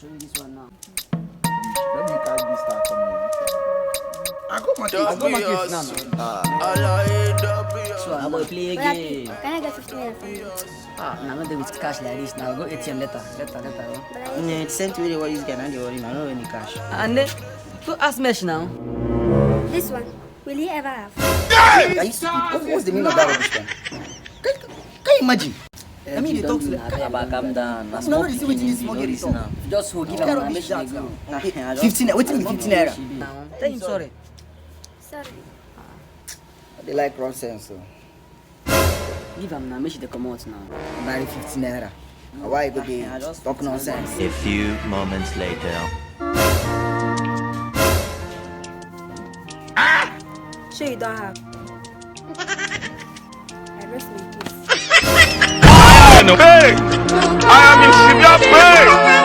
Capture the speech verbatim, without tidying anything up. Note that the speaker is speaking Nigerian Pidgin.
Show me this one now. Let me carry this star for me. I go market. I go market now. Ah, This one, I go play Brother game. P, can I get fifteen naira from you? Ah, now not there with cash like this. Now go A T M later, later, later. Oh. Brother, Mm, the same thing wey dey worry this guy, na dey worry me. I no have any cash. And then, go ask Mesh now. This one, will he ever have? Are you stupid? What, what's the meaning of that rubbish, man? Can, can you imagine? I mean, they talk to the Abba, calm down. No, no, you see wetin this small girl dey talk. Just hold, give That am, rubbish make she that. go. Fifteen. Wetin be fifteen naira? Now, tell him sorry. Sorry. They like nonsense, so. Give am now, make she dey comot now. Buy fifteen naira. Why you go dey talk nonsense? A few moments later. Sure you don't have. I rest my case. Hey! I am in severe pain.